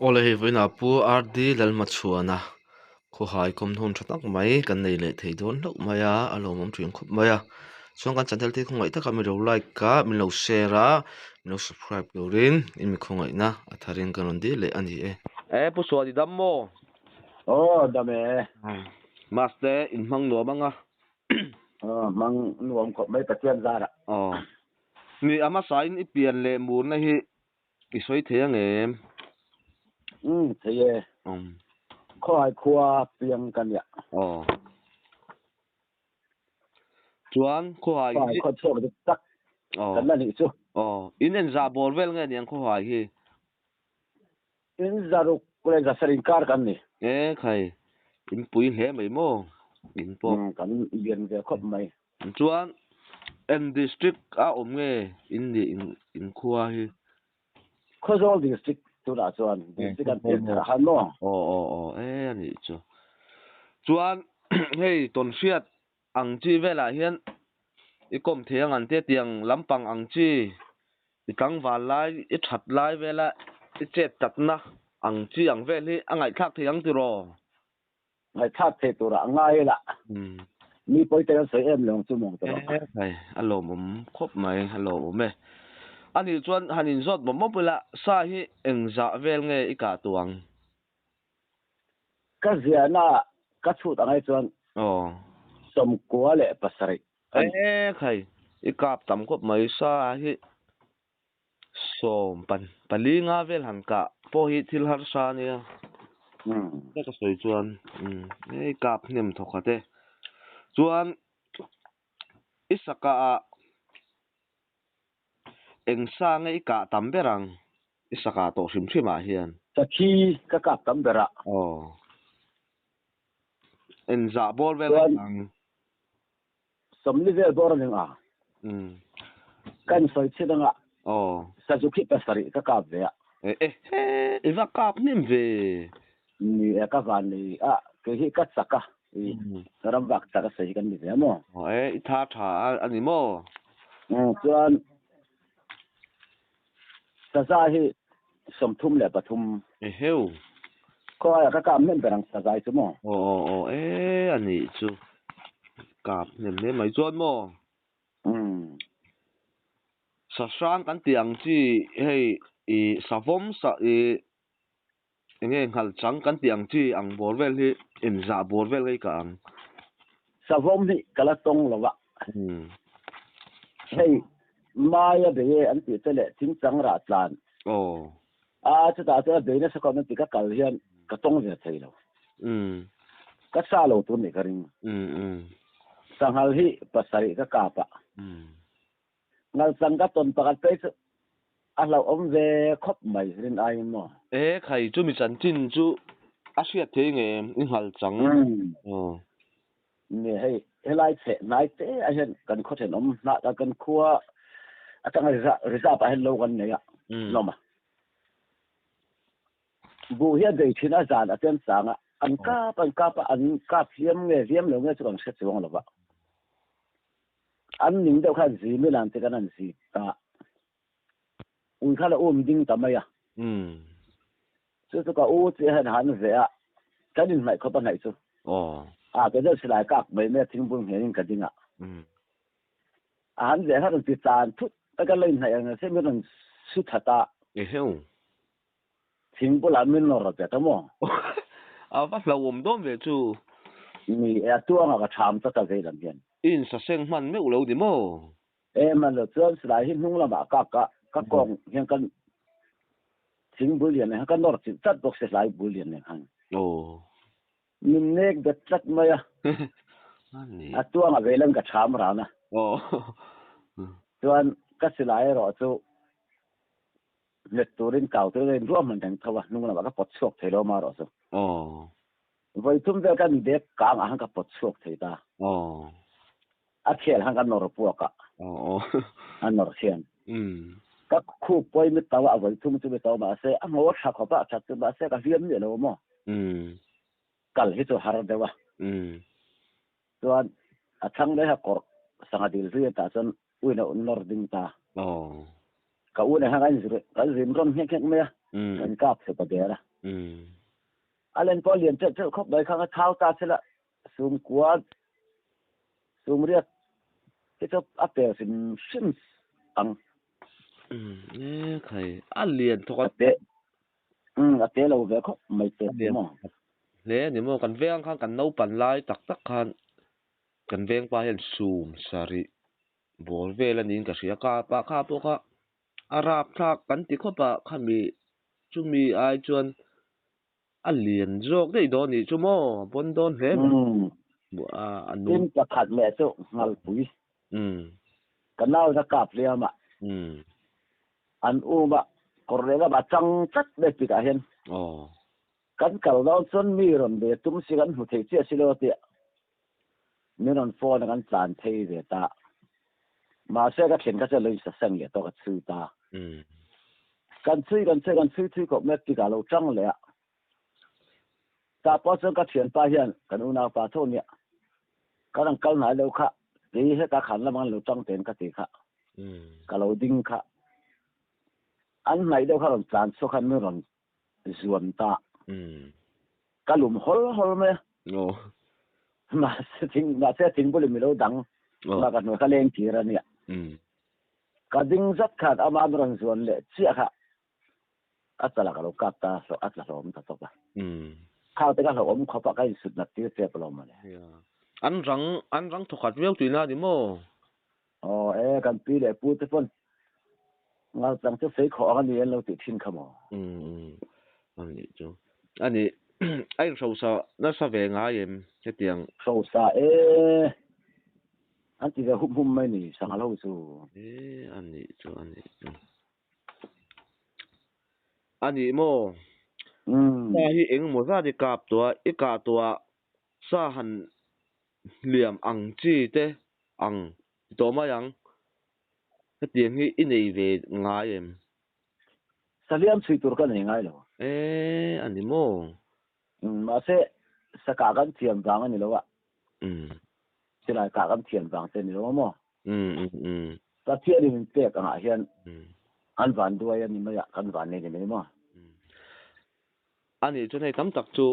Awle hei vawiinah Pu RD Lalhmachhuana khawhai kawm hnawn tha tak mai kan nei leh thei dawn hlauh mai a, a lawmawm thin khawp mai a. Chuan kan channel te hi khawngaih taka min lo like a, min lo share a, min lo subscribe turin i mi khawngaihna a tharin kan rawn dil leh a ni e. E Pu Suani dam maw? Aw dam e. Maste inhmang nuam ang a. Aw hmang nuam khawp mai Pathian zarah. Aw. Mi a hmasain i pian leh murna hi i sawi thei ang em? Umm thei e. Umm. Khawhai khua piang ka nia. Aw. Chuan khawhai hi. Khawhai khua chhuak dik tak kan la nih chu. Aw. In en zah bawr vel nge niang khawhai hi? In zaruk leh zasar inkar kan ni. E khai. In pui hle mai maw? In pawh. Umm kan lian ve khawp mai. Chuan eng district a awm nge in nih in khua hi? Khawzawl district tunah chuan district an pian thar a han maw? Aw aw aw e a nih chu. Chuan hei tawnhriat ang chi velah hian i kawm thei ang an tia tiang lampang ang chi i tlangval lai i that lai vela i chet tatna ang chi ang vel hi a ngaihthlak thei ang tiraw? Ngaihthlak thei turah a ngai la. Mi pawi te kan sawi em lo ang chu mawng tawh. Hei a lawmawm khawp mai, a lawmawm e. A nih chuan han inzawt mawp mawp ila, sa hi eng zah vel nge i kah tuh ang? Ka ziahna ka chhut angai chuan 97 a ni. E khai, i kap tam khawp mai, sa hi Sawm pan pali nga vel han kah pawh hi thil harsa a nia. Ka ka sawi chuan hei kap hnem thawk khat e. Chuan i saka ah eng sa nge i kah tam ber ang i saka tawh hrim hrim ah hian? Sakhi ka kap tam ber a. Aw. Eng zah bawr vel ang? 40 vel bawr a ning a. Kan sawi chhin anga Sazuk hi 7 ka kap ve a. E he, i va kap hnem ve. Ni e, ka van nei a, kei hi ka chak a, i ram vak chak a sawi hi kan ni ve a maw? E, i tha tha a ni maw? Chuan Saza hi 33. Eheu. Khawi ah ka kap hnem ber ang Saza hi chu maw? Aw aw aw e a nih chu. Kap hnem hle mai chuan maw? Umm. Sa hrang kan tih ang chi hei i savawm sa i enge nghal chang kan tih ang chi ang bawr vel hi inzah bawr vel ngei ka ang. Savawm hi ka la tawng lo a. Hei Maia bei e an tih te leh thingchang rah tlan. Aw. A chutah chuan a bei nasa khawp an tih ka kal hian ka tawng ve thei lo. Ka sa lo tur nih ka ring. Sanghal hi 7 ka kap a. Ngalchang ka tawn pakhat phei chu a hlauhawm ve khawp mai rin aiin maw? E khai chumi chanchin chu a hriat thei nge i ngalchang? Aw. Ni hei helai chhe hnai te ah hian kan khaw thenawm hnah kan khua atanga reserve ah hian lo kan nei a hlawm a. Buh hi a bei thin a zan a chen chang a, an kap an kap a, an kap hliam nge hliam lo nge chu kan hre chuang lo va. An ning deuh khan zi milan te kan an zi ta. Ui kha la um ding ta mai a. Chu chu ka u chi hian han ve a, kan inhnaih khawp a hnaih chu. A ke deuh silai kak mai mai a thingbul nghenin ka ding a. A han ve kha rawn ti tan thut a ka la inhnaih ang se min rawn su that a. Eheu. Thing bulah min nawr a pet a maw? A va hlauhawm dawn ve chu. Ni e, a tuangah ka ṭham tlat a vei lam hian. I insaseng hman meuh lo ni maw? E, hman lo chuan silai hi hnung lamah ka kah, ka kawng hian ka thing bul lian nen khan ka nawr chilh tlat bawk si hlai bul lian nen khan. Aw. Min nek bet tlat mai a. A tuangah vei lam ka ṭham ran a. Aw. Chuan ka silai erawh chu Hmet turin kau tur in ruah hman reng tho a, hnung lamah ka pawt chhuak thei lo marawh chu. Aw. Vawi thum vel kan bag kang ah khan ka pawt chhuak thei ta. Aw. A khel khan ka nawr puak a. Aw. A nawr khian. Umm. Ka khup pawi mi tau a, vawi thum chu mi tau mahse a ngaw tha khawp a, that chu mahse ka hliam miah lo maw. Umm. Kal hi chu har deuh a. Umm. Chuan a chhang leh a kawrh sangha dil hlui a tah chuan uin a nawr ding ta. Aw. Ka u nen khan kan zir kan zin rawn nghek nghek mai a, kan kap chhe ta der a. A len pawh a lian ṭeuh ṭeuh khawp mai kha nga thau ta sela sum kua sum riat te chu a pel hrim hrim ang. E khai a lian thawk a te a te lo ve khawp mai te chu maw. Hle a ni maw kan veng khan kan naupan lai tak tak khan kan veng pa hian sum sarih ball vel a niin ka hria ka pa kha pawh kha a rap thlak kan ti khawp a khami chumi ai chuan a lian zawk daih dawn nih chu maw a pawn dawn hle mai a a nung Tin pakhat leh chu Ngalpui ka nau na kap hliam a an um a kawr leh lamah chang tlat mai tikah hian kan kal dawn chuan mi rawn ve tum si kan hmu thei chiah si lo tia min rawn phone a kan tlan phei ve ta mahse ka thlen kha chuan lo insaseng leh tawh ka chhui ta kan chhui kan chhui kan chhui thui khawp mai tikah lo tang leh a tah pawh chuan ka thianpa hian kan unaupa tho nia kan rawn kal hnai lo kha kei heta khan lamah an lo tang ten ka ti kha ka lo ding kha an hnaih deuh kha rawn tlan chhuak khan min rawn zuam ta. Ka lum hawl hawl mai a. Mahse thing mahse thing bul in milo dang ma ka hnuai kha leng tir a nia. Ka ding zat khan ama an rawn zuan leh chiah kha a chala ka lo kap ta a tla hlawm ta tawp a. Khang te ka hlauhawm khawp a ka insut nat tir tep alawm mawle. An rang an rang thawkhat viau tihna a ni maw? Aw e kan pi leh pu te pawn ngal tlang chu fei khawh ang a ni an lo tih thin kha maw? Umm a nih chu. A nih a inhrosa nasa ve ngai em hetiang? Hrosa e an ti ve hup hum mai ni sanghal ho chu. E a nih chu a nih chu. A nih maw? Sa hi eng maw zat i kap tawh a i kah tawh a sa han hliam ang chi te ang ti tawh mai ang. Hetiang hi i nei ve ngai em? Sa hliam chhui tur ka nei ngai lo. E, a ni maw? Mahse, sa kah kan thiam vang a ni lo a. Silai kah kan thiam vang te a ni lo a maw? Pathianin min pek angah hian an van duai a ni mai a, kan van nei ni mai maw? A nih chuan hei tam tak chu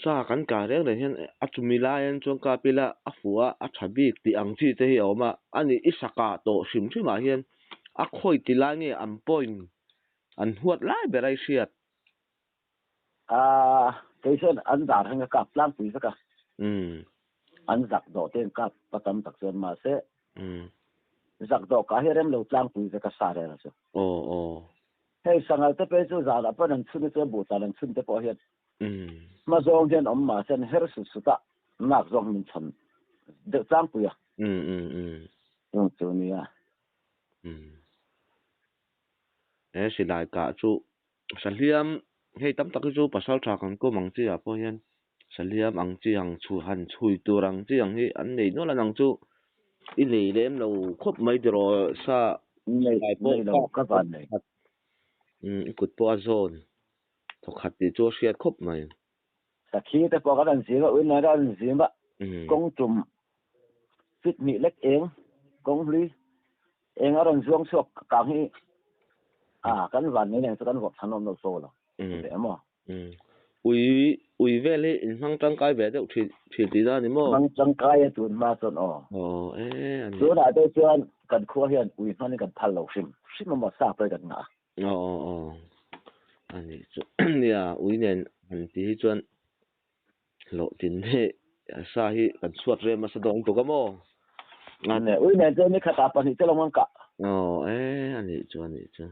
sa kan kah reng reng hian a chumi laiin chuan kap ila a fuh a, a tha bik tih ang chi te hi a awm a, a nih i sa kah tawh hrim hrim ah hian a khawi ti lai nge an point an huat lai ber a i hriat. Aaa kei chuan an dar heng a kap tlangpui vek a, an zak dawh te an kap a tam tak chuan mahse zak dawh kah hi rem lo tlangpui vek a sa rel a chu. Aw aw. Hei sangal te pei chu zanah pawn an chhun a chuan buhtan an chhun te pawh hian hma zawng hian awm mahse an her sut sut a, nak zawng min chhawn deuh tlangpui a. Chung chu nia. He silai kah chu sahliam hei tam tak hi chu pasal tha kan kawm ang chi ah pawh hian sahliam ang chi ang chhu han chhui tur ang chi ang hi an nei nual a nang chu i nei lem lo khawp mai tiraw sa Nei nei lo ka van nei. Umm i kut pawh a zawn thawkhat tih chu a hriat khawp mai. Sakhi te pawh kan han zim a, uinai kan han zim a, kawng tum fit hnih lek eng, kawng hlui eng a rawn zuang chhuak kang hi a kan van nei neng chu kan vuak chhan awm lo fo lo ti emaw. Ui ui vel hi in hmang tangkai ve deuh thin thin tih na ni maw? Hmang tangkai a tun hma chuan aw. Aw e a ni. Tunah te chuan kan khua hian ui hman in kan phal lo hrim hrim emaw sa pawh hi kan ngah a. Aw aw aw a ni chu nia ui nen han tih hi chuan hlawhtlin hi sa hi kan chhuat rem nasa dawn tuk a maw? Ne ui nen chuan ni khatah pahnih te lo an kah. Aw e a nih chu a nih chu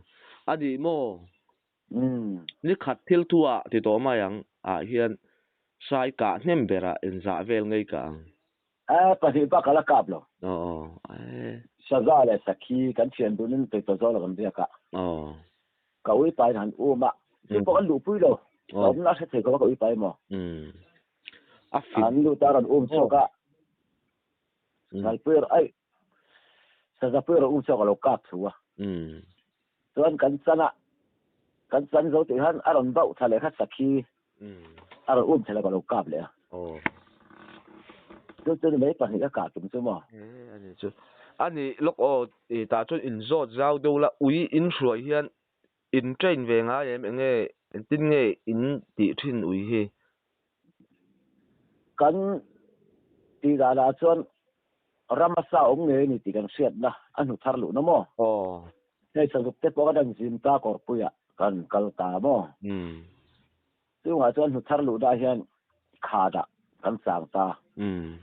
a nih maw? Ni khat thil thu ah ti tawh mai ang ah hian sai kah hnem berah inzah vel ngei kah ang. A pahnih bak a la kap lo. Aw aw e. Saza leh sakhi kan thian dunin peipawh zawk lo kan biak a. Aw. Ka ui pain han um a, chu pawh kan luhpui lo. Ka awmna a hre thei ko a ka ui pai maw. A fit. An lut a rawn um chhuak a. Ngalpui ai saza pui rawn um chhuak a lo kap thu a. Chuan kan chan a, kan chan zo tih khan a rawn bauh thla leh kha sakhi a rawn um thla leh ka lo kap leh a. Chu chu ni mai pahnih ka kah tum chu maw. A ni chu. A ni lawk aw tah chuan in zawt zau deuh la ui in hruai hian in train ve ngai em enge Engtin nge in tih thin ui hi? Kan tih danah chuan rama sa awm ngei a ni tih kan hriatna a hnu thar luhna maw? Aw. Hei sazuk te pawh kan han zin ta kawrpuiah kan kal ta maw? Umm. Chungah chuan hnu thar luhna hian khadah kan chang ta. Umm.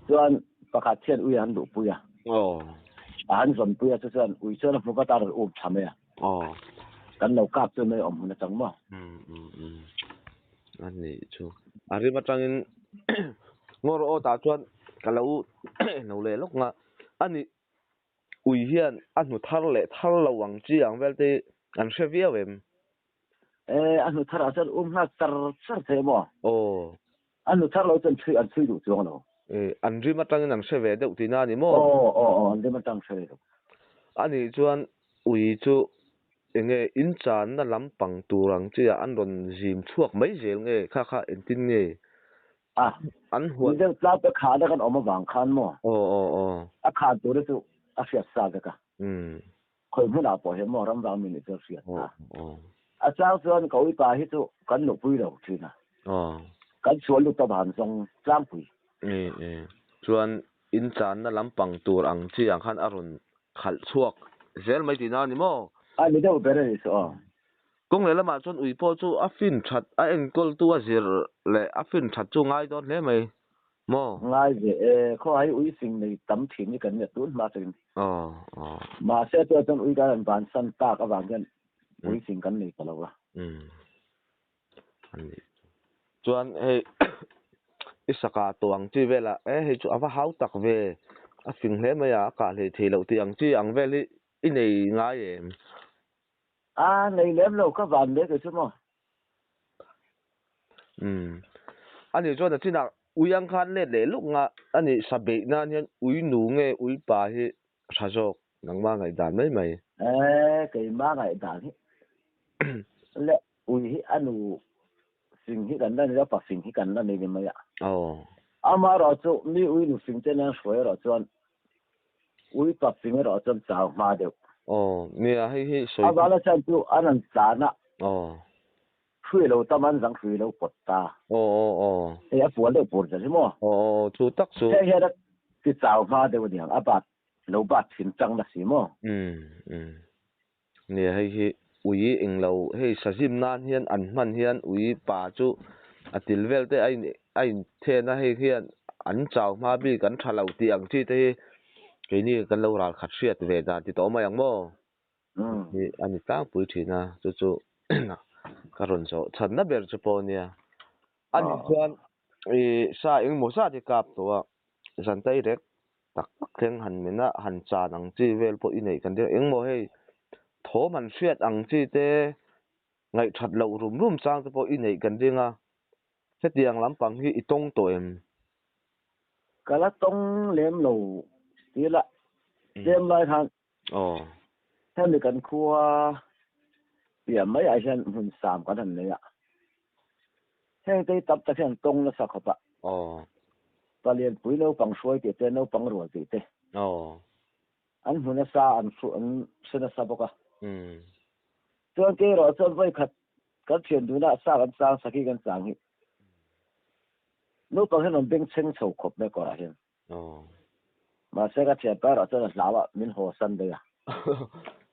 Chuan pakhat hian ui a han luhpui a. Aw. A han zawnpui a, chu chuan ui chuan a hmu vat a, a rawn um tha mai a. Aw. Kan lo kap chu mai awm hun atang maw? Umm umm umm. A nih chu. A rim atangin ngawr aw tah chuan ka lo lo leh lawk nga. A nih ui hian a hnu thar leh thar lo ang chi ang vel te an hre viau em? E, a hnu thar ah chuan um nghal char char thei maw? Aw. A hnu thar lo chuan chhui an chhui duh chuang lo. E, an rim atangin an hre ve deuh tihna a ni maw? Aw, aw, aw, an rim atang hre ve deuh. A nih chuan ui chu enge inchanna lampang tur ang chi ah an rawn zim chhuak mai zel nge kha kha engtin nge A, an huan. Ni deuh tlap e khahna kan awm avang khan maw? Aw, aw, aw. A khan tur hi chu a hriat sa vek a. Umm. Khawi hmunah pawh hian maw ram vang mi nih chu a hriat ta. A chang chuan ka uipa hi chu kan luhpui lo thin a. Kan chhuah lut a van zawng tlangpui. E e. Chuan in channa lampang tur ang chi ang khan a rawn khalh chhuak zel mai tihna a ni maw? A ni deuh ber a ni chu aw. Kawng leh lamah chuan ui pawh chu a fin that a enkawltu a zir leh a fin that chu ngai dawn hle mai. Maw? Ngai ve e, khaw hai ui fing nei tam thin hi kan nia tun hma chuin. Aw, aw. Mahse chuan chuan ui kan han bansan tak avang hian ui fing kan nei ta lo a. Umm. A nih chu. Chuan hei i saka tawh ang chi velah e hei chu a va hau tak ve, a fing hle mai a, a kah hlei thei loh tih ang chi ang vel hi i nei ngai em? A nei lem lo ka van mek e chu maw? Umm. A nih chuan a chinah ui ang khan let leh luk nga a nih sa beih nan hian ui nu nge ui pa hi tha zawk nangmah ngaihdan mai mai. Eee keimah ngaihdan hi le ui hi a nu fing hi kan la nei a pa fing hi kan la nei ni mai a. Aw. Amaherawh chu mi ui nu fing te nen hruai erawh chuan ui pa fing erawh chuan chau hma deuh. Aw, nia hei hi sawi. A vala chuan chu an han tlan a. Aw. Hrui lo tam an zang hrui lo pawt ta. Aw aw aw. Hei a fual deuh pur zel hi maw? Aw aw chu tak chu. Hei hian a ti chau hma deuh aniang a bat lo bat thin chang na si maw? Umm umm. Nia hei hi ui eng lo hei sazim nan hian an hman hian ui pa chu a til vel te a in a in then a hei hian an chau hma bik an tha lo tih ang chi te hi keini kan lo ral khat hriat ve dan ti tawh mai ang maw? Hi a ni tlangpui thin a chu chu ka rawn zawh chhanna ber chu pawh nia a nih chuan ih sa engmaw zat hi kap tawh a zantai rek tak tak thleng han men a han chan ang chi vel pawh i neih kan ring engmaw hei thawm han hriat ang chi te ngaihthat loh rum rum chang te pawh i neih kan ring a hetiang lampang hi i tawng tawh em? Ka la tawng lem lo tila tlem lai khan Aw. Hemi kan khua piah mai ah hian hmun sam kan han nei a. Heng te hi tam tak hian tawng nasa khawp a. Aw. Palianpui naupang hruai tih te, naupang rual tih te. Aw. An hmu nasa, an hru, an hre nasa bawk a. Umm. Chuan kei erawh chuan vawi khat kan thian duna sa kan chang sakhi kan chang hi. Naupang hian an bengchheng chho khawp mai kawrah hian. Aw. Mahse ka thianpa erawh chuan a hlau a, min haw san daih a.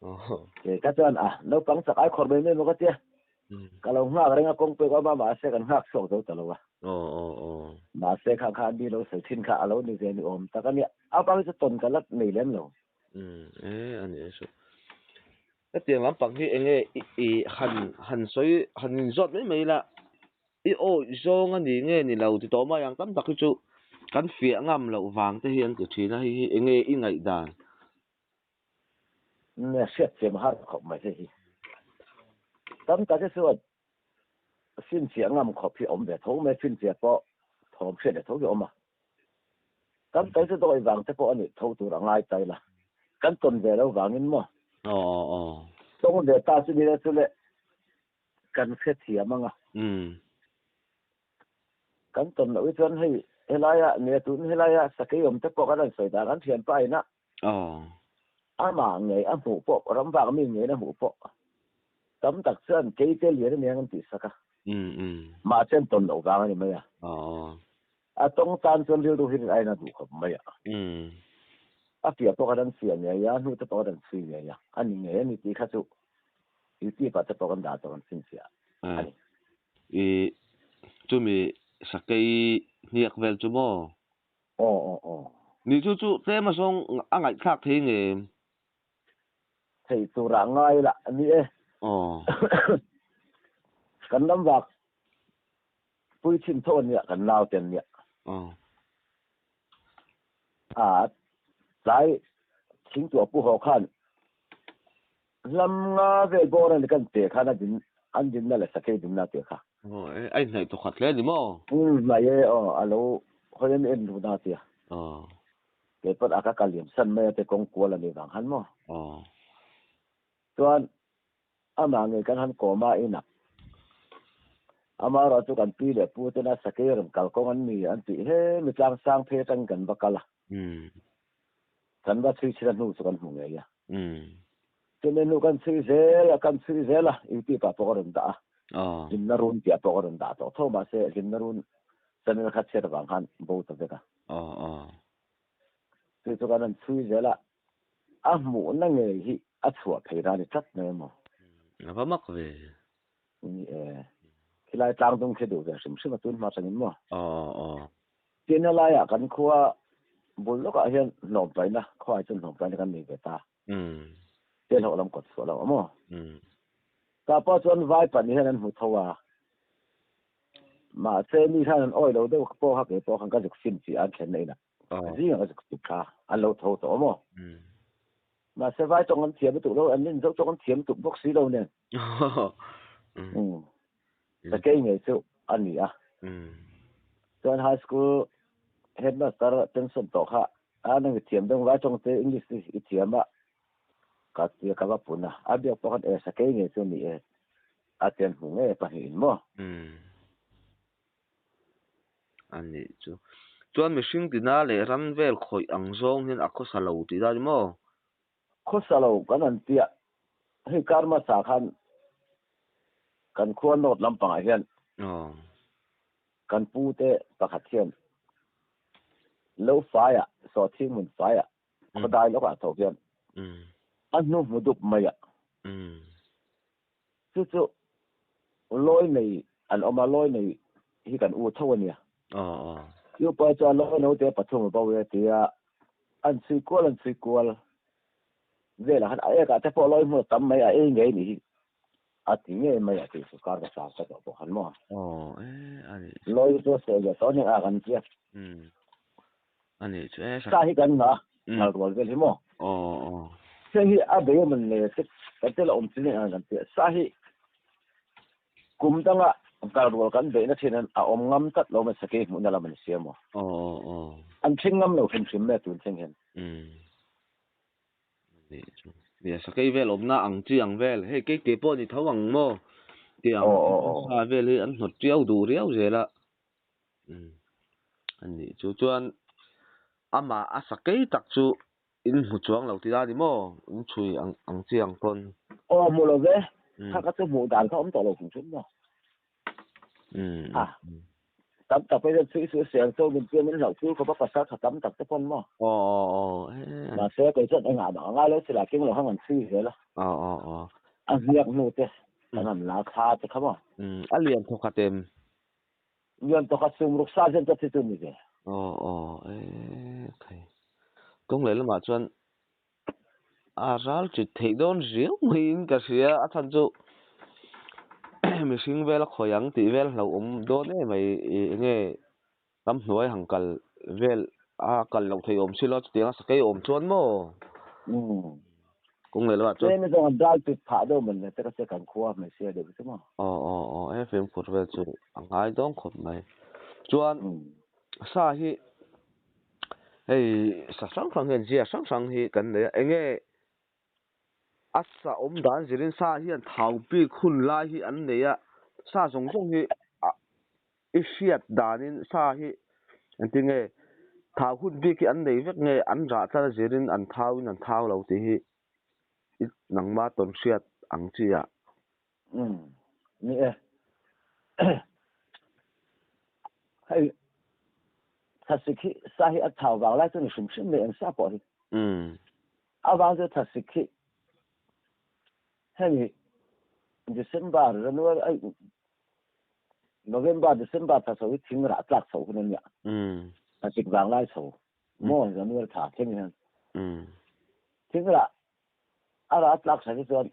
Aw. Kei ka chuan a, naupang chak ai khawr mai mai maw ka tia. Ka lo nghak reng a kawng pek awm a, mahse kan nghak chhuak zo ta lo a. Aw aw aw. Mahse kha kha mi lo sawi thin kha a lo ni ve ni awm tak a nia. A bang chu tawn ka la nei lem lo. Umm e a ni e chu. Hetiang lampang hi enge i han han sawi han inzawt mai mai ila i awih zawng a ni nge ni lo ti tawh mai ang tam tak hi chu kan fiah ngam loh vang te hi an ti thin a hei hi enge i ngaihdan. Nia hriat thiam a har khawp mai hei hi. Tam tak hi chuan finfiah ngam khawp hi awm ve tho mai finfiah pawh thawm hriat leh tho hi awm a. Kan kai chu dawi vang te pawh a nih tho tur a ngai ta ila. Kan tawn ve lo vangin maw? Aw aw aw. Tawng ve ta chu nila chu le kan hrethiam ang a. Umm. Kan tawn loh hi chuan hei helaia nia tun helaia sakei awm te pawh kan rawn sawi dan an thianpa ina. Aw. Amah ngei a hmuh pawh ram vak mi ngeiin a hmuh pawh. Tam tak chuan keite lian aniang an tih sak a. Mahse an tawn loh vang a ni mai a. A tawng tan chuan rilru hi rin aiin a duh khawp mai a. A fiah pawh khan an fiah ngei a, a hnute pawh khan an chhui ngei a. A ni ngei a ni tih kha chu YouTube ah te pawh kan dah tawh kan chhinchhiah a ni. I chumi sakei hniak vel chu maw? Aw aw aw. Ni chu chu tlem a zawng a ngaihthlak thei nge? Thei turah ngai lah a ni e. Aw. Kan ram vak pui chhin tho a nia, kan nau te an nia. Aw. A tlai thingtuah pu haw khan hlam nga vel bawr a ni kan pe khan a din an dinna leh sakei dinna tih kha. Aw e, a inhnaih tawkhat hle a ni maw? Umm hnaih e aw, a lo hawi an en run a tia. Aw. Kei pawh a ka kal liam san mai a te kawng kual a nih vang han maw? Aw. Chuan amah ngei kan han kawm a inah amaherawh chu kan pi leh pu tena sakei rawn kal kawng an ni an tih he mi tlang sang phei atangin kan va kal a. Kan va chhui chhin a hnu chu kan hmu ngei a. Chumi hnu kan chhui zel a, kan chhui zel a, YouTube ah pawh ka rawn dah a. Hlimna run tih ah pawh ka rawn dah tawh tho mahse hlimna run channel kha chhiat avang khan bo ta vek a. Chu chu kan rawn chhui zel a, a hmuhna ngei hi a chhuah phei na a ni tlat mai emaw. A va mak ve. Ni e. Khilai tlang dung khi duh ve hrim hrim a tun hma tangin maw. Tin helaiah kan khua bul lawkah hian hnawmtaina, khuaah chuan hnawmtaina kan nei ve ta. Tel ho lam kawt chhuah lo a maw. Tah pawh chuan vai pahnih hian an hmu tho a. Mahse mi khan an awi lo deuh pawh kha kei pawh khan ka zuk sim chi an thlenna inah zingah ka zuk sim kha an lo tho tawh a maw. Mahse vai tawng an thiam lutuk lo, an rin zo tawng an thiam lutuk bawk si lo nen. Sakei ngei chu a ni a. Chuan high school headmaster pension tawh kha a nang i thiam deuh vai tawng te English te i thiam a ka tia ka va pun a. A biak pawh khan e sakei ngei chu a ni e a ti an hmu ngei pahnihin maw. A nih chu. Chuan mihring tina leh ram vel khawih ang zawng hian a khawsa lo tih dan ni maw? Khawsa lo kan han tia, hei kar hmasa khan kan khua north lampangah hian kan pu te pakhat hian lo faiah sawhthing hmun faiah khawdai lawkah tho hian a hnu hmu dup mai a. Chu chu lawi nei an awm a, lawi nei hi kan u tho a nia. Chu pa chuan lawi naute pathum a bo e tia an chhui kual an chhui kual velah khan a ekah te pawh lawi hmun a tam mai a ei ngei nih hi a ti ngei mai a tih chu kar ka sang ka tawh pawh khan maw. Lawi chu a sawi leh tawh aniang a kan tia. Sa hi kan ngah ngal rual vel hi maw? Heng hi a bei awm an nei a te kan tel a awm chin ang kan tia. Sa hi kum danga ngal rual kan beihna thin an a awm ngam tlat lo mai sakei hmuhna lam an siam aw. An thleng ngam lo hrim hrim mai a tun thleng hian. Sakei vel awmna ang chi ang vel hei kei te pawh ni tho ang maw tiang sa vel hi an hnawt tiau duh riau zel a. A nih chu chuan amah a sakei tak chu in hmu chuang lo tih a ni maw? In chhui ang ang chi ang pawn. Aw hmu lo ve, kha ka chu hmuh dan kha awm tawh lo chung chung maw? Ha, tam tak pawh hian chhui suh seng chaw min pian min hlauh pui khawp a pasal tha tam tak te pawn maw? Aw aw aw Mahse kei chuan engah mah ka ngai lo silai keng lo kha kan chhui zel a. Aw aw aw. A hniak hnu te kan han la thla te kha maw? A lian thawkhat em? Lian tawka sum ruk sa zen ta chi chu ni ve. Aw aw e khai. Kawng leh lamah chuan a ral chit theih dawn riau maiin ka hria a chhan chu mihring vel a khawi ang tih vel hlauhawm dawn em mai enge ramhnuai han kal vel a kal loh theih awm silo chutiang a sakei awm chuan maw. Kawng leh lamah chuan. Tlem zawng an dal pit phah deuh mawn le te ka che kan khua hmeichhia deuh chu maw. Aw aw aw he fimkhur vel chu a ngai dawng khawp mai. Chuan sa hi hei sa hrang hrang hian zia hrang hrang hi kan nei a enge a sa awm dan zirin sa hian thau bik hun lai hi an nei a sa zawng zawng hi a I hriat danin sa hi engtin nge thau hun bik hi an nei vek nge an rah tlat a zirin an thau in an thau lo tih hi i nangma tawn hriat ang chi ah. Um ni e. Hei thlasik hi sa hi a thau vang lai chu ni hrim hrim mai eng sa pawh hi. Um. A vang chu thlasik hi hemi December, January ai November, December thla chho hi thing rah tlak chho hun a nia. Um. Thlasik vang lai chho maw January thla thleng hian. Um. Thing rah a rah tlak chho hi chuan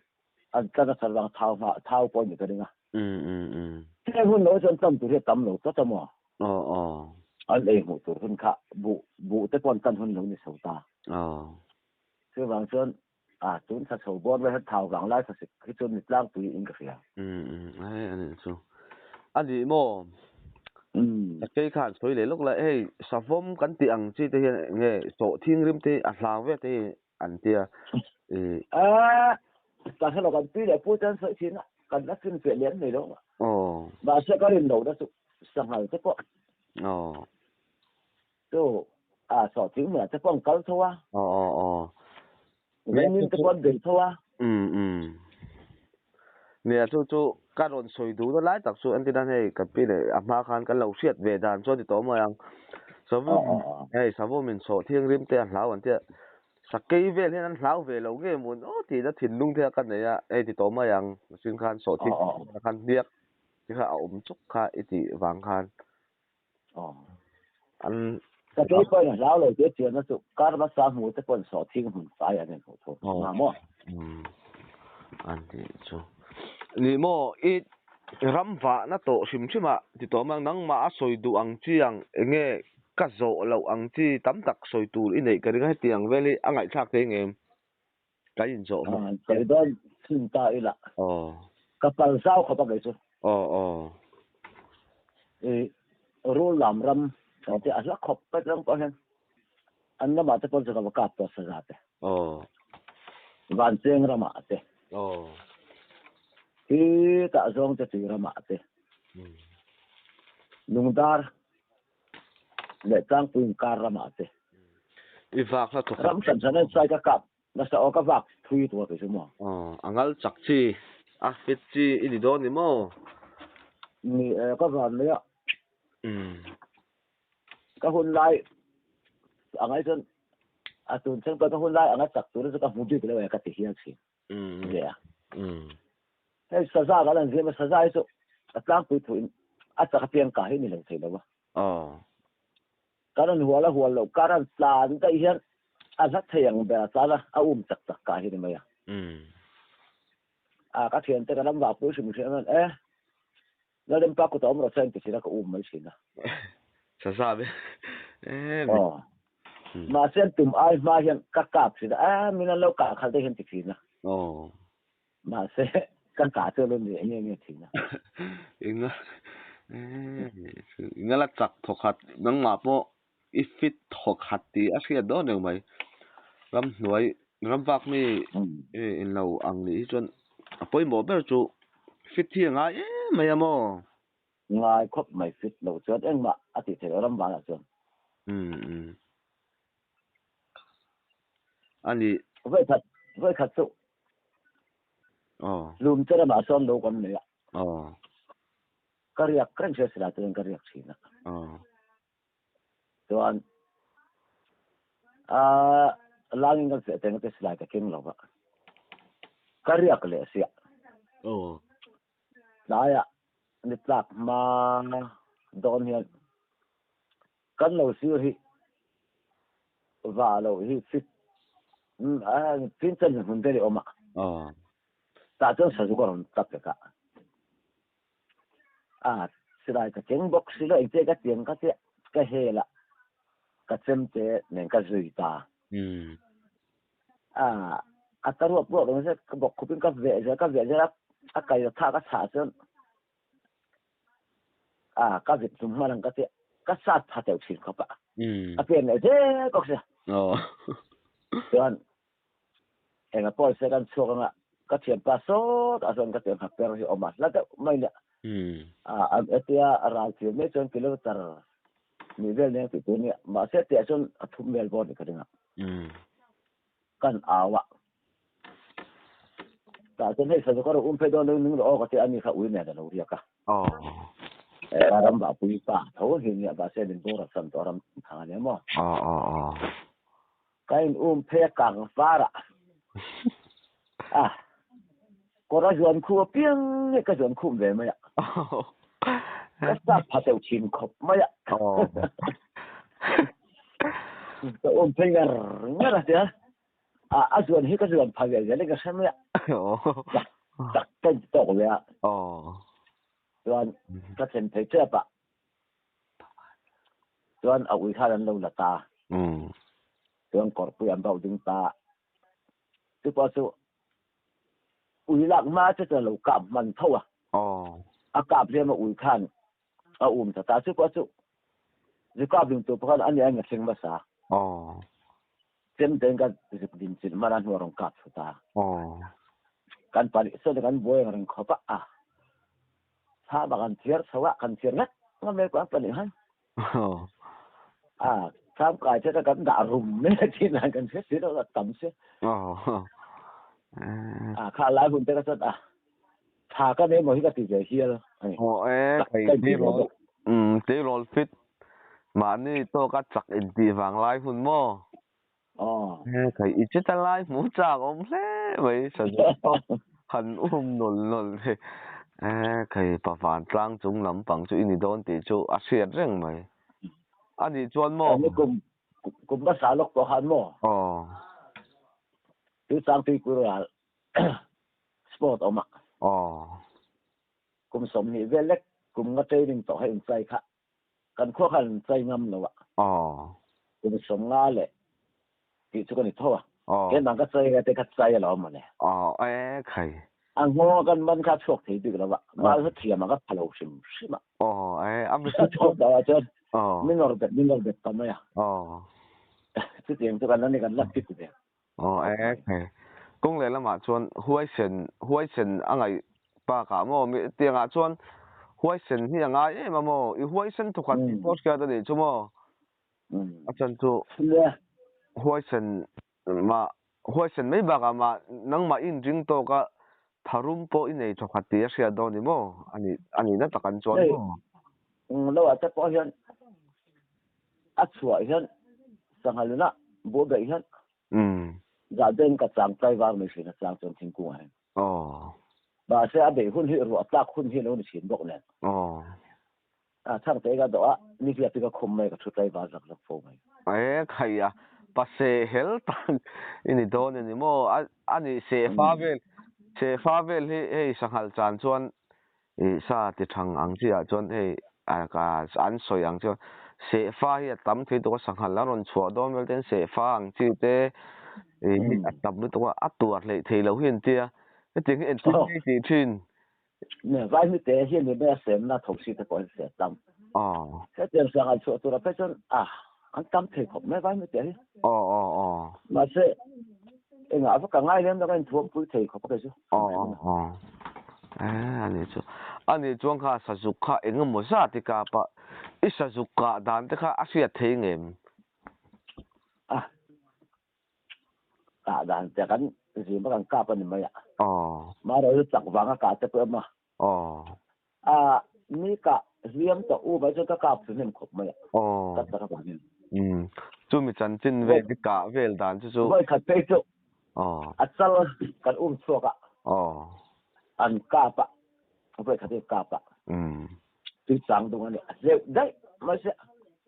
an tlan a chhan vang thau hma thau pawh a ni ka ring a. Um um um. Heng hun lo chuan tam tur hi a tam lo tlat a maw. Aw aw. An ei hmuh tur hun kha buh buh te pawh an tan hun lo ni chho ta. Aw. Chuvang chuan a tun thla chho bawr lai hian thau vang lai thlasik hi chuan mi tlangpui in ka hria. Um um ai a nih chu. A nih maw? Um. Sakei khan sawi leh lawk la hei savawm kan tih ang chi te hian eng nge sawhthing rim te hi a hlau ve te hi an tia i. A ka hre lo kan pi leh pu te an sawi thin a kan la fin fiah lem nei lo. Aw. Mahse ka rin lo na chu sanghal te pawh. Aw. Chu a sawhthing hmunah te pawh an kal tho a. Aw aw aw. Vengin te pawh an bei tho a. Um um. Nia chu chu ka rawn sawi duh na lai tak chu entir nan hei ka pi leh a hma khan kan lo hriat ve dan chuan ti tawh mai ang. Savawm hei savawm in sawhthing rim te a hlau an tia sakei vel hian an hlau ve lo nge mawn aw tihna thinlung te a ka nei a hei ti tawh mai ang machine khan sawhthing khan hniak te kha a awm chuk kha i tih vang khan. An Sakei pawhin a hlau lo tih a chianna chu kar hmasa hmu te pawhin sawhthing hmun fai an inhmuh thu nga maw? An tih chu. Ni maw i ram vahna tawh hrim hrim ah ti tawh mang nangmah a sawi duh ang chi ang enge ka zawh loh ang chi tam tak sawi tur i neih ka ring a hetiang vel hi a ngaihthlak thei ngem kan inzawh hmang. Sawi dawn thin ta ila. Aw. Ka pal zau khawp a kei chu. Aw aw. I rul lam ram kan tih a hla khawp pek reng pawh hian an lamah te pawn chu ka va kap tawh saza te. Aw. Vancheng ramah te. Aw. Hi tah zawng te tui ramah te. Lungdar leh tlangpui inkar ramah te. I vak hla thawk. Ram hran hran an sai ka kap nasa aw ka vak thui tur kei chu maw. Aw a ngal chak chi a fit chi i ni dawn ni maw? Ni e ka van mai a. Umm. Ka hun lai a ngai chuan a tun thleng pawh ka hun lai anga chak tur chu ka hmu bik lo e ka ti hial thin. Umm. Ve a. Umm. Hei saza kan han zim a saza hi chu a tlangpui thu in a chak apiang kah hi ni lo thei lo a. Aw. Kan han hual a hual loh kar han tlan daih hian a hla thei ang ber a tlan a, a um chak chak kah hi ni mai a. Umm. A ka thiante ka ram vahpui hrim hrim an e Lalrempa kut a awm rawh se an ti thin a ka um mai thin a. Saza ve em. Aw. Mahse an tum ai hma hian ka kap thin a, a min an lo kah khalh te hian ti thin a. Aw. Mahse ka kah chu a lo ni nge nge thin a. Inga inga la chak thawkhat nangmah pawh i fit thawkhat tih a hriat dawn reng mai. Ramhnuai ramvak mi in lo ang nih hi chuan a pawimawh ber chu fit hi a ngai em mai a maw? Ngai khawp mai fit lo chuan engmah a tih theih loh ramvanah chuan. Umm umm. A nih. Vawikhat vawikhat chu. Aw. Lum che ramah sawn lo kan nei a. Aw. Ka riak reng hria silai chuan ka riak thin a. Aw. Chuan a langin kan fiah teng te silai ka keng lo va. Ka riak leh sia. Aw. Tlaiah ni tlak hma dawn hian kan lo sir hi va lo hi fit tin chan hmun vel i awm a. Aw. Tah chuan sazu ka rawn tap vek a. A silai ka keng bawk si lo engche ka tiang ka tia ka hel a ka chem te nen ka zui ta. Umm. A a ta ruap ruap ang se ka bawk khup in ka veh zel ka veh zel a a kai a tha ka chhah chuan a ka vit hlum hman ang ka tia ka sat pha teuh thin khawp a. Umm. A pen leh zel bawk sia. Aw. Chuan Enga pawh se kan chhuak anga ka thianpa sawt ah chuan ka tiang kha per hi awm a hla deuh mai nia. A hetia ral thil mai chuan kilometer hnih vel nia tih tur nia mahse tih ah chuan a thum vel bawr ni ka ring a. Kan au a. Ta chuan hei sazuk a ro um phei dawn lo ning rawh aw ka ti a ni kha ui nen a lo riak a. Ka ram vah pui pa tho hi nia mahse min bawr a san tawh ram thang a nia maw. Ka in um phei a kang var a. A kawr a zuan khu apiang nge ka zuan khum ve mai a. Ka sap pha teuh thin khawp mai a. Ka um phei ngar ngar a tia. A a zuan hi ka zuan pha ve zel in ka hre mai a. Tak tak ka in ti tawk ve a. Chuan ka thlen phei tep a. Chuan a ui khan an lo la ta. Chuan kawrpui an bauh ding ta. Chupawh chu ui lak hma che chuan a lo kap hman tho a. A kap hliam a ui khan a um ta ta. Chupawh chu zu kap ding tur pawh khan ani a in a thleng hmasa. Chem tein ka zuk din chilh hman a hnu a rawn kap thlu ta. Kan pahnih sawn kan buai ang reng khawp a. Thlam ah kan thiar chho a, kan thiar ngat ngam mai kan pahnih han. A thlam kai che kan dah rum mai a thin a kan hre si lo a tam si. A kha lai hun te ka chuan a tha ka nei maw hi ka ti ve hial a ni. Aw e, kai tleirawl tleirawl fit mahni tawka chak intih vang lai hun maw? Aw. E kai i cheta lai hmu chak awm hle mai sazuk pawh han um nawl nawl hi. E kai pavan tlang chung lampang chu i ni dawn tih chu a hriat reng mai. A nih chuan maw? Ni kum kum hmasa lawk pawh khan maw? Aw. Tuichang tuipui ral sport awm a. Aw. Kum 20 vel lek kum nga training tawh kha inchai kha kan khua khan an chai ngam lo a. Aw. Kum 50 leh tih chu ka ni tho a. Aw. Keimah ka chai ka te kha chai a lo awm a ni. Aw e khai. A nghawng kan man kha chhuak thei bik lo a. Mal kha thiam a ka pha lo hrim hrim a. Aw e a mi A chhuak lo ah chuan Aw. min nawr bet min nawr bet ta mai a. Aw. Chutiang chu kan la ni kan la fit ve. Aw e khai. Kawng leh lamah chuan huaisen huaisen a ngaih bakah maw mi tiangah chuan huaisen hi a ngai em a maw i huaisen thawkhat tih pawh hriat a nih chu maw a chan chu huaisen mah huaisen mai bakah mah nangmah i inring tawk a tharum pawh i nei thawkhat tih a hriat dawn ni maw a nih a nihna tak an chuan maw. Lo ah te pawh hian a chhuah hian sangha luna buh beih hian Zah deuhin ka chang tlai var mai hrin a chang chuan thingkung ah hian. Aw. Mahse a beih hun hi ruah tlak hun hi a lo ni thin bawk nen. Aw. A chhang te ka dawh a, ni hliap hi ka khum mai ka thu tlai var zak zak fo mai. E khai a, pa seh hel tak i ni dawn a ni maw? A a nih sehfa vel, sehfa vel hi hei sanghal chan chuan i sa ti thang ang chi ah chuan hei an sawi ang chuan sehfa hi a tam thei tuk a sanghal a rawn chhuah dawn vel ten sehfa ang chi te i a tam lutuk a a tuar hleih thei lo hi an tia hetiang hi entir ngei tih thin. Ne vai mi te hian ni mai a semna tho si te pawh an se tam. Aw. Hetiang sanghal chhuah tur ah phei chuan a an tam thei khawp mai vai mi te hi. Aw aw aw. Mahse Engah vak a ngai lem lo ka inthuam pui thei khawp a kei chu. Aw aw aw. Eh ani chu. Ani chuan kha sazuk kha eng emaw zat i kap a, i sazuk kah dan te kha a hriat thei ngem? A kah dan te kan zim a kan kap a ni mai a. Aw. Mahrawh chu chak vang a kah te pawh em a. Aw. A mi kah hliam tawh u mai chuan ka kap thlu hnem khawp mai a. Aw. Ka chak avangin. Umm. Chu mi chanchin vel hi kah vel dan chu chu. Vawi khat phei chu. Aw. A chal kan um chhuak a. Aw. An kap a. Vawi khat hi kap a. Umm. Tui chang dung a ni. A hleuh daih mai se.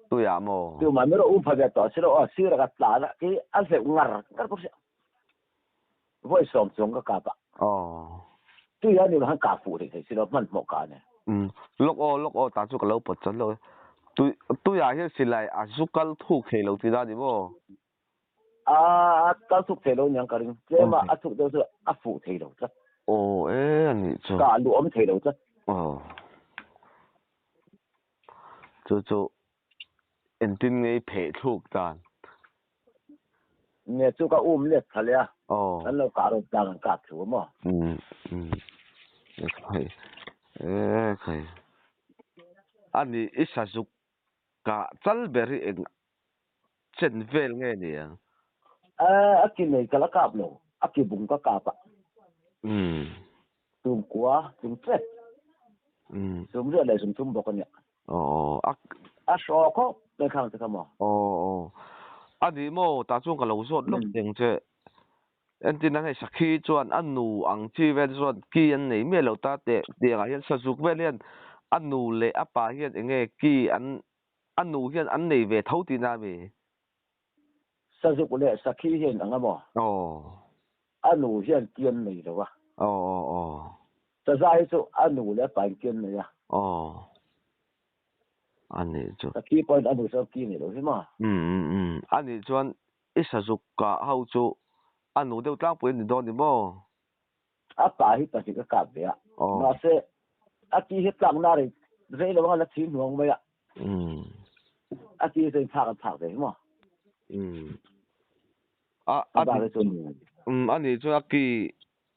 Tuiah maw? Tu mah mero um pha ve tawh si lo aw. Sir a ka tlan a khi a hleuh ngar ngar bawk sia. Vawi sawm chuang ka kap a. Aw. Tui a ni han kap fuh rih thei si lo hmanhmawh ka ania. Umm lawk aw lawk aw ta chu ka lo pawt chan lo e. Tui tuiah hian silai a zu kal thuk thei lo tih na ni maw? A a kal thuk thei lo niang ka ring. Tlem a a thuk deuh chu a fuh thei lo tlat. Aw e a nih chu. Kah luh awm thei lo tlat. Aw. Chu chu Engtin nge i pheh thluk dan? Nge chu ka um let tha leh a. Aw. Kan lo kah rawt tlang an kap thu a maw? Umm umm khai e khai. Ani i sazuk kah chal ber hi eng chen vel nge ni ang? A ki nei ka la kap lo, a ki bung ka kap a. Tum kua tum tret. Sum riat leh sum thum bawk a nia. Aw a. A hraw khawp mai khang che kha maw? Aw aw. A nih maw tah chuan ka lo zawt lawk teng che. Entin ang hei sakhi chuan a nu ang chi vel chuan ki an nei miah lo ta teh tiangah hian sazuk vel hian a nu leh a pa hian eng nge ki an a nu hian an nei ve tho tihna a mi? Sazuk leh sakhi hian ang a maw? Aw. A nu hian ki an nei lo a. Aw aw aw. Saza hi chu a nu leh a pa in ki an nei a. Aw. A nih chu. Sakhi pawhin a nu chuan ki nei lo hi maw? Um um um. A nih chuan i sazuk kah ho chu a nu deuh tlangpui a ni dawn ni maw? A pa hi pahnih ka kap ve a. Mahse, a ti hi tlakna rei rei lo anga la thi hnuang mai a. A ti hi chuan thlak an thlak ve hi maw? A a bak hi chu a nih chuan a ki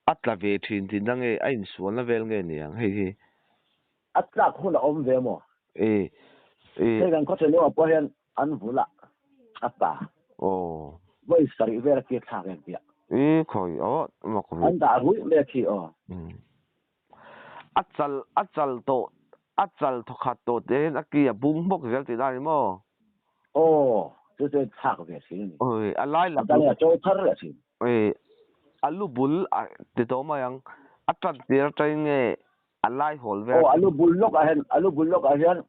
a tla ve thin tih na nge a insualna vel nge ni ang hei hi? A tlak hun a awm ve maw? E e. Hei kan khawchhe lawngah pawh hian an vul a, a pa. Aw. Vawi sarih vel a tir thlak em tia. I khawi aw mak ve. An dah ruih mai a khi aw. A chal a chal tawh a chal thawkhat tawh tih hian a ki a bung hmawk zel tih na ni maw? Aw chu chu thlak ve thin a ni. Oi a lai lak. A dang a chawi thar leh thin. Oi a lu bul a ti tawh mai ang. A tan tir atangin nge a lai hawl vel. Aw a lu bul lawk ah hian a lu bul lawk ah hian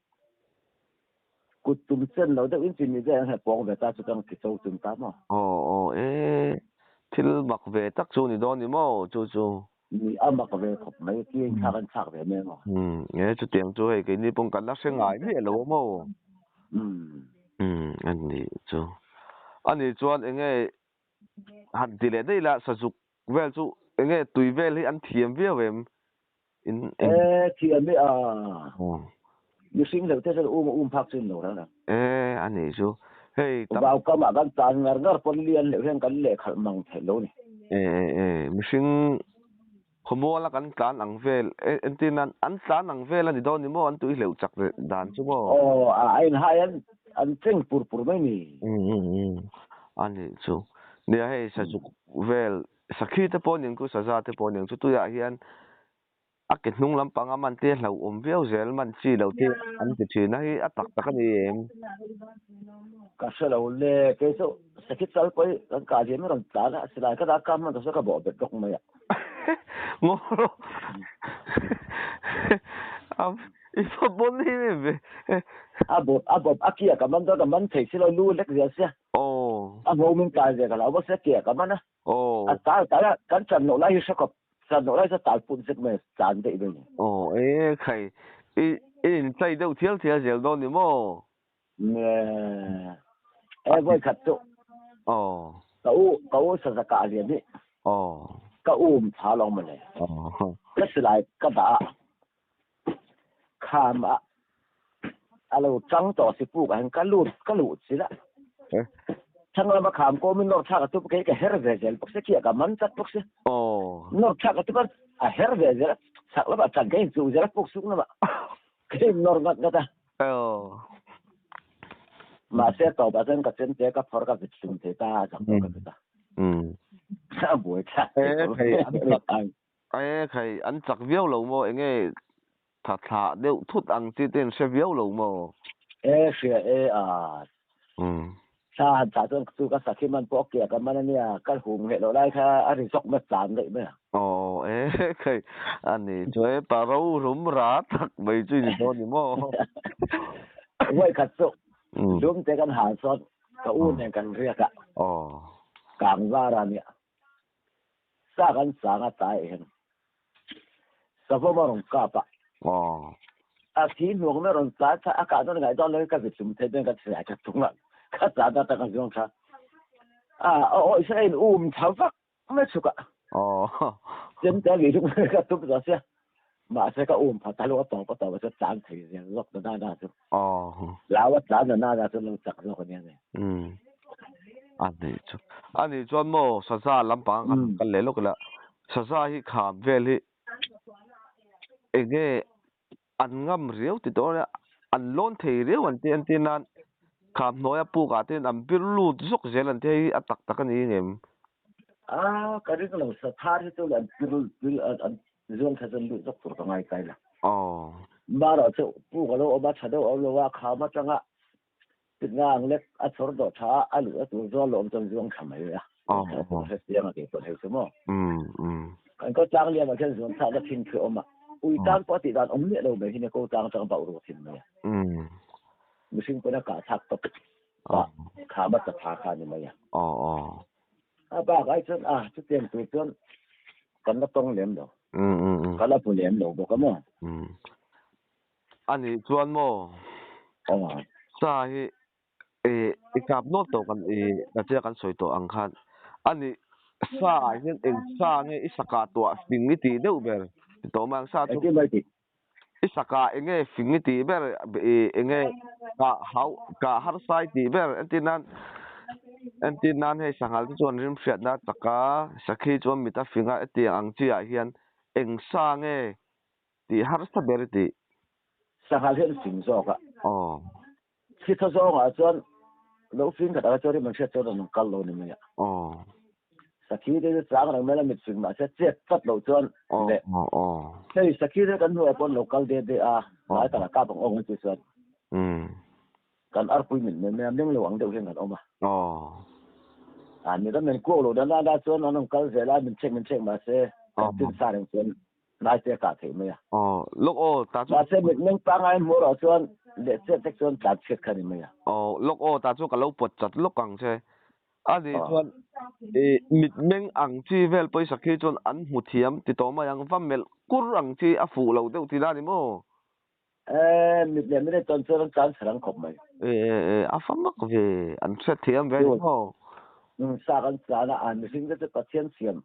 Kut tum chen lo deuh in chi mi deuh ang he pawng ve ta chu kang ti cho tum ta maw? Aw aw e, thil mak ve tak chu ni dawn ni maw chu chu? Ni a mak ve khawp mai, ki in thlak an thlak ve mai maw? Umm e chutiang chu hei keini pawh kan la hre ngai miah lo a maw? Umm. Umm a nih chu. A nih chuan eng nge han ti leh daih la sazuk vel chu eng nge tui vel hi an thiam viau em? In eng. E thiam i a. Mihring hleuh te chuan um a um phak chu in lo reng reng. E a nih chu. Hei tam. Vau kam ah kan tan ngar ngar pawn lian hleuh hian kan lehkhalh mang theih lo ni. E e e mihring khawmual a kan tlan ang vel e entir nan an tlan ang vel a ni dawn ni maw an tui hleuh chak dan chu maw. Aw a a in hai an an cheng pur pur mai ni. Um um um a nih chu. Nia hei sazuk vel Sakhi te pawh ning chu saza te pawh ning chu tuiah hian a ke hnung lampang a man te hlauhawm viau zel man chi lo te an ti thin a hi a tak tak a ni em? Ka hre lo le, kei chu sakhi chal pawh hi kan kah liam hi rawn tlan a, silai ka dah kam hman ta chu ka bawh bet bawk mai a. Ngaw i va pawn hi mi ve. A bawp a bawp a kia ka man dawn ka man thei si lo lu lek zel sia. Aw. A ngo min kai ve ka lo bawk sia kia ka man a. Aw. A tal tal a, kan chan loh lai hi hre khawp, chan loh lai chu tal put zet mai, tlan daih mai ni. Aw e khai, i i inchai deuh thial thial zel dawn ni maw? Nge, e vawi khat chu. Aw. Ka u, ka u saza kah lian hi. Aw. Ka um tha lawng mawle. Aw. Ka silai ka dah a, kham ah a lo chang tawh si puk ah hian ka lut ka luh chilh a. Thlang lama kham kawm in nawr thlak a tup kei ka her ve zel bawk si khi a ka man chat bawk si. Nawr thlak a tup a a her ve zel a chhak lamah chan ka inchuh zel a puk suk lamah ka innawr ngat ngat a. Mahse tawpah chuan ka chemte ka phawrh ka vit hlum thei ta a chak tawh ka vit a. A buai thlak thei. E khai, an chak viau lo maw? Enge tha thlah deuh thut ang chi te an hre viau lo maw? E hria e a. Thla han thlah chuan chu ka sakhi man pawh a kiak a man a nia, ka hum ngheh loh lai kha a ri zawk mai tlan daih mai a. Aw e khai, a ni chu e pa ro rum ra tak mai chu i ni dawn ni maw? Vawi khat chu lum te kan hal chuan ka u nen kan riak a, kang zar a nia. Sa kan sang a tlai ah hian savawm a rawn kap a. A thi hnuang mai a rawn tlai thlai a kah dawn ngaih dawn lo hi ka vit hlum thei dawn ka ti hlai ka tung a ka tlan ta tak a zawng tha a aw Israel um tha vak mai chhuk a. Chem te a vih hlum ka tum zawh sia mahse ka um pha ta lo a tawp a tawp a chu tlan thei zel zawk ta na na chu. Lau a tlan na na na chu lo chak zawk a nia nge. A nih chu. A nih chuan maw saza lampang kan kal leh lawk ila saza hi kham vel hi enge an ngam riau ti tawh ania an lawn thei riau an ti an ti nan kham hnuaia puk ah te hian an bir lut zawk zel an ti hei a tak tak a ni ngem. A ka ring lo sa thar hi chu an pil pil an zuang thla chuan lut zawk tur ka ngai kai la. Aw. Mara chu pu ka lo awm a tha deuh awm lo a kham atanga tinga ang lek a chhawr dawh tha a a luh a tur zual lo awm chuan zuang thla mai a. Aw aw. Hre chiang a kei pawh hei chu maw. Um um. Kan ko tlang liam ah khian zuan thlakna thin khi a awm a. Ui tan pawh a tih dan awm miah lo mai hi nia ko tlang atanga bauh ruak thin mai a. Um. Mihring pawn a kah thlak tawp a kham a tla thla kha a ni mai a. Aw aw. A bak ai chuan a chutiang tur chuan kan la tawng lem lo. Um um um. Ka la hmu lem lo bawk a maw. Um. A nih chuan maw? Aw. Sa hi i i kap nawt tawh kan i nachina kan sawi tawh ang khan a nih sa ah hian eng sa nge i sakah tuah fing i tih deuh ber ti tawh mai ang sa chu. Engtin mai tih? I sakah eng nge fing i tih ber i eng nge kah hau kah harsa i tih ber entir nan entir nan hei sanghal te chuan rim hriatna a chak a sakhi chuan mit a fing a hetiang ang chi ah hian eng sa nge tih harsa ber i tih. Sanghal hian fing zawk a. Aw. Chhitha zawngah chuan lo fing khat anga chuan rim an hriat chuan an kal lo ni mai a. Aw. Sakhi te chu chang reng mai la mit fing mahse chet tlat loh chuan Aw leh aw aw. Hei sakhi te kan hnuaiah pawh an lo kal de de a, hnai takah kap ang awng an tih chuan Um. kan arpui mit mai mai a, meng lo ang deuh hian kan awm a. Aw. A mit a men kuak loh dan dan ah chuan an rawn kal zel a, min chek min chek mahse kan chin sa reng chuan Hnai te kah theih mai a. Aw, lawk aw, ta chu. Mahse mitmeng pangngai hmuh erawh chuan leh chet tek chuan tlan chhiat kha a ni mai a. Aw, lawk aw, ta chu ka lo pawt chat lawk ang che. A nih chuan i mitmeng ang chi vel pawisa khi chuan an hmu thiam ti tawh mai ang, va melh kur ang chi a fuh lo deuh ti la ni maw? E, mit leh mit tawn chuan an tlan chhe rang khawp mai. E, e, e, a fa mak ve, an hriat thiam ve ni maw? Um, sa kan tlan a, an mihring te chu Pathian siam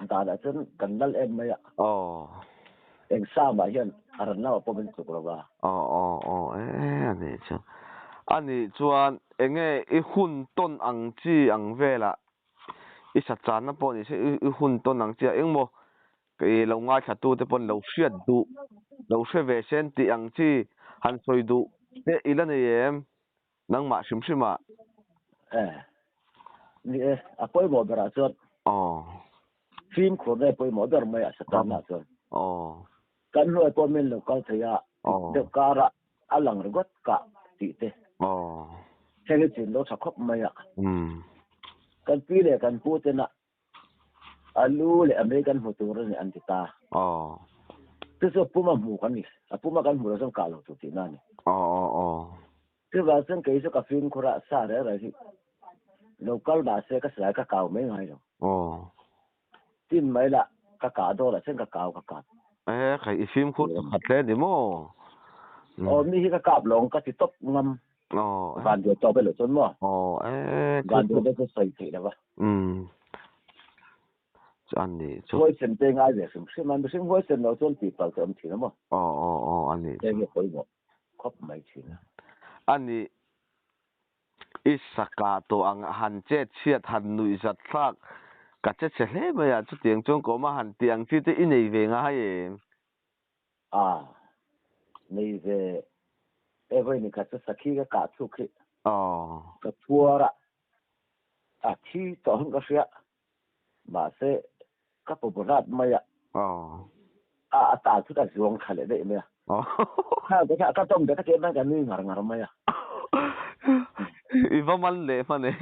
danah chuan kan lal em mai a. Aw. Eng sa mah hian a ran lamah pawh min tluk lo va. Aw, aw, aw, e, a nih chu. A nih chuan enge i hun tawn ang chi ang velah i sa channa pawh ni se i hun tawn ang chi ah engmaw Kei lo ngaithla te pawn lo hriat duh, lo hre ve sen tih ang chi han sawi duh te i la nei em? Nangmah hrim hrim ah. E, ni e, a pawimawh berah chuan. Aw. Fimkhur nge pawimawh ber mai a Satana ah chuan. Aw. Kan hnuai pawh min lo kal thei a, deuh karah a lang ringawt kah tih te. Aw. Heng hi chin lo tha khawp mai a. Umm. Kan pi leh kan pu tena A lu leh a mei kan hmu tur a ni an ti ta. Aw. Chu chu a puma hmu kan ni. A puma kan hmu lo chuan kah lo tur tihna a ni. Aw aw aw. Chuvang chuan kei chu ka fimkhur a, sa reng reng hi lo kal mah se ka silai ka kau mai ngai lo. Aw. Tin mai lah ka kah dawn ah chuan ka kau ka kap. E khai i fimkhur ta khat hle ni maw? Aw mi hi ka kap lo ang ka ti tawp ngam. Aw. Van duai tawp e lo chuan maw? Aw e. Van duai deuh chu sawi theih lo va. Umm. Chu an ni chu. Huaisen te ngai ve hrim hrim a, mihring huaisen lo chuan tih palh te awm thin a maw? Aw aw aw a ni chu. Heng hi a pawimawh khawp mai thin a. A ni i saka tawh ang han chet chhiat han nuih zat thlak ka che chhe hle mai a, chutiang chuan ka awm a han tih ang chi te i nei ve ngai em? A, nei ve e vawi ni khat chu sakhi ka kah chhuk hi. Aw. Ka chhuar a, a thi tawh ang ka hria. Mahse, ka pu bu hlat mai a. Aw. A, a tal thut a zuang thla leh daih mai a. Aw. Kha te kha ka tawm te ka chen mai ka nui ngar ngar mai a. I va man leh hman e.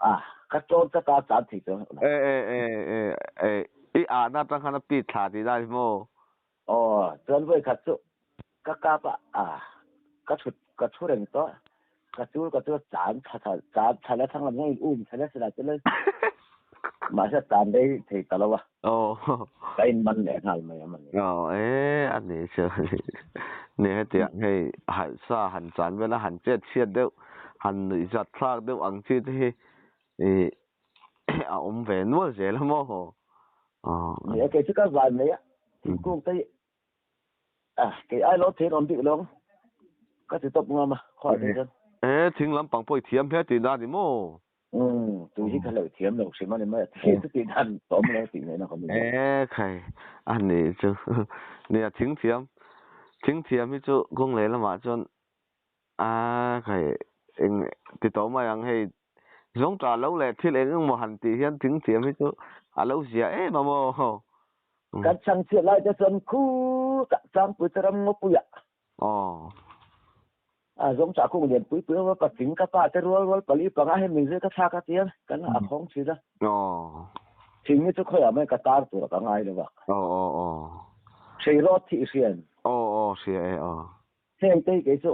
A, ka tawm ta ta chan thei chuang. E, e, e, e, e, i ah na tang khan a pit thla tih lai maw? Aw, chuan vawi khat chu ka kap a, a, ka thut, ka thu reng tawh, ka chul ka chu chan thla thla, chan thla la thlang lam hian in um thla la sila chu le. Mahse chan rei thei ta lo a. Aw. Ka in man leh nghal mai a man. Aw, e, a ni chu. Ni hetiang hei sa han chan vel a han chet chhiat deuh, han nuih zat thlak deuh ang chi te hi i a awm ve nual zel a maw? Aw. Ni a, kei chu ka van mai a, thingkung te hi a, kei ai lo thing awm bik lo ang, ka ti tawp ngam a, khawiah te chuan. E, thing lampang pawh i thiam hle tih na ni maw? Umm, tui hi ka hlauh thiam lo hrim a ni mai a, thi chu tih dan tawm lo tih ngaihna ka ni lo. E, khai, a nih chu. Nia, thing thiam, thing thiam hi chu kawng leh lamah chuan A khai eng ti tawh mai ang hei Zawng ṭah lo leh thil eng eng maw han tih hian thing thiam hi chu a lo zia em a maw. Kan chhang chhiat lai te chuan khu tah tlangpui te ram ngawpui ah. Aw. A zawng ṭah kung lian pui pui a patling ka pa te rual rual pali panga hei min zir ka thlak a tia kan a khawng ṭhin a. Aw. Thing hi chu khawiah mai ka tar tur a ka ngai lo a. Aw aw aw. Hreirawt hi i hrian. Aw aw hria e aw. Heng te hi kei chu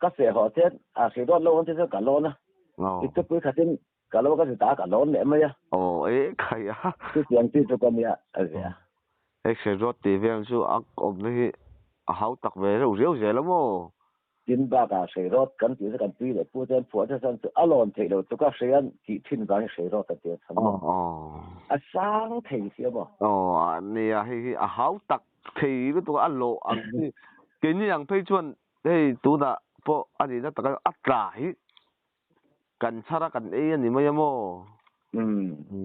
ka feh haw chian a hreirawt lo ang te chuan ka lawn a. Aw. I tupui khatin ka lo ka zit a ka lawn leh mai a. Aw e khai a. Chutiang chi chu ka nia a zia. Hei hreirawt tih vel chu a awmna hi a hau tak ve reuh riau zel a maw? Tin bakah hreirawt kan tih chu kan tui leh pu chuan phuah te chuan chu a lawn theih loh tluk a hreian tih thin vangin hreirawt a ti a chhan maw? A sang thei si a maw? Aw nia hei hi a hau tak thei lutuk a lawh ang chi keini ang phei chuan hei tunah pawh a nihna taka a tla hi kan chhar a kan ei a ni mai a maw?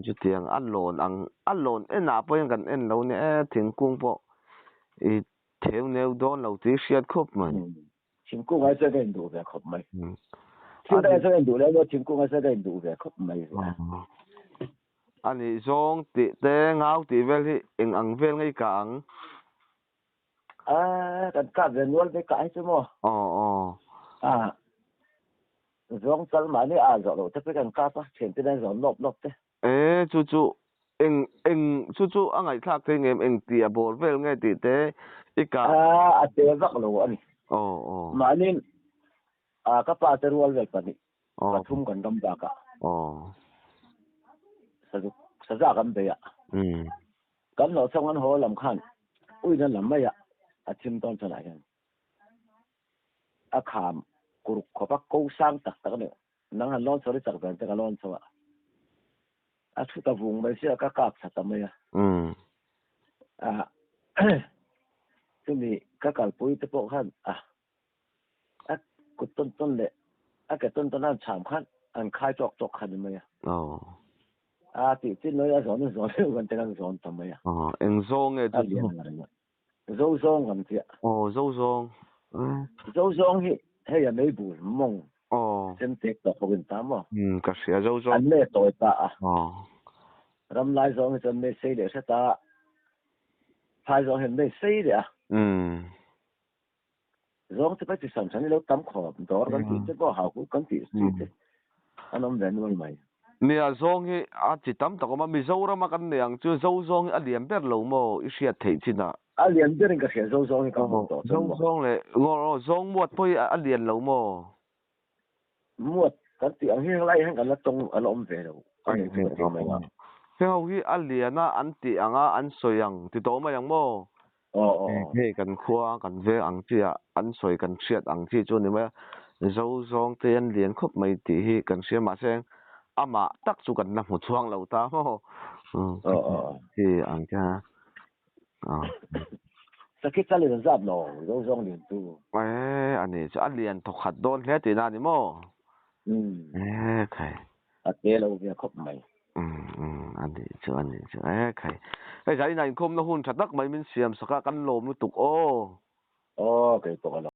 Chutiang a lawn ang a lawn enah pawh hian kan en lo nia e thingkung pawh i Theu neu dawn lo tih hriat khawp mai. Thingkung ai chuan ka induh ve khawp mai. Thil dang ai chuan ka induh leh lo, thingkung ai chuan ka induh ve khawp mai. A nih zawng tih te, ngau tih vel hi eng ang vel ngei kah ang? A, kan kap ve nual ve kah hi chu maw? Aw, aw. A, zawng chal mahni a zawh loh te pawh kan kap a, thiante nen zawh lawp lawp te. E, chu chu eng eng chu chu a ngaihthlak thei ngem eng tih a bawr vel nge tih te i kah. A, a te vak lo a ni. Aw, aw. Mahni a ka pa te rual vel pahnih, Aw. pathum kan ram bakah. Aw. Sazuk, saza kan bei a. Umm. Kan hlawh chhawng an haw lam khan uina lam mai a, a thim tawn chhan ah hian a kham kuruk khawp a ko sang tak tak a ni. Nang han lawn chho i chak dan te ka lawn chho a, a thu ta vung mai sia ka kap thla ta mai a. A chumi ka kalpui te pawh khan a a kut tawn tawn leh a ke tawn tawn a an chham khan an khai tawk tawk kha ni mai a. A tih chin lawih a zawn a zawn deuh kan te kan zawn ta mai a. Eng zawng nge chu? A lian ang reng a. Zo zawng kan tia. Aw zo zawng. Zo zawng hi hei a mei bul mawng sen tek tawh bawk in ta maw? Umm ka hria zo zawng. An me tawi ta a. Aw. Ram lai zawng hi chuan mei sei leh hret a, phai zawng hian mei sei leh a. Umm. Zawng chu pawh chi hran hran hi lo tam khawp, dawr kan tih te pawh hauhuk kan tih chi te an awm ve nual mai. Nia, zawng hi a chi tam tak awm a, Mizoram a kan nei ang chu zo zawng hi a lian ber lo maw i hriat theih chin ah? A lian ber in ka hria zo zawng hi ka hmuh tawh chuan maw? Zo zawng leh ngaw zawng muat pawh hi a lian lo maw? Muat kan tih ang hi helai hian kan la tawng a la awm ve lo a ni chu ka ti mai a. Heng ho hi a lian a an tih ang a an sawi ang ti tawh mai ang maw? Aw aw aw. Hei kan khua kan veng ang chi ah an sawi kan hriat ang chi chu a ni mai a, zo zawng te an lian khawp mai tih hi kan hria mahse amah tak chu kan la hmu chhuang lo ta maw? Aw aw aw. Chi ang kha aw. Sakhi chal in a zat lo zo zawng lian chu. E a ni chu a lian thawkhat dawn hle tihna a ni maw? Umm. E khai. A te lo ve khawp mai. Umm umm a nih chu a nih chu e khai. Hei zan inah inkhawmna hun tha tak mai min siam sak a kan lawm lutuk aw. Aw kei pawh ka lawm.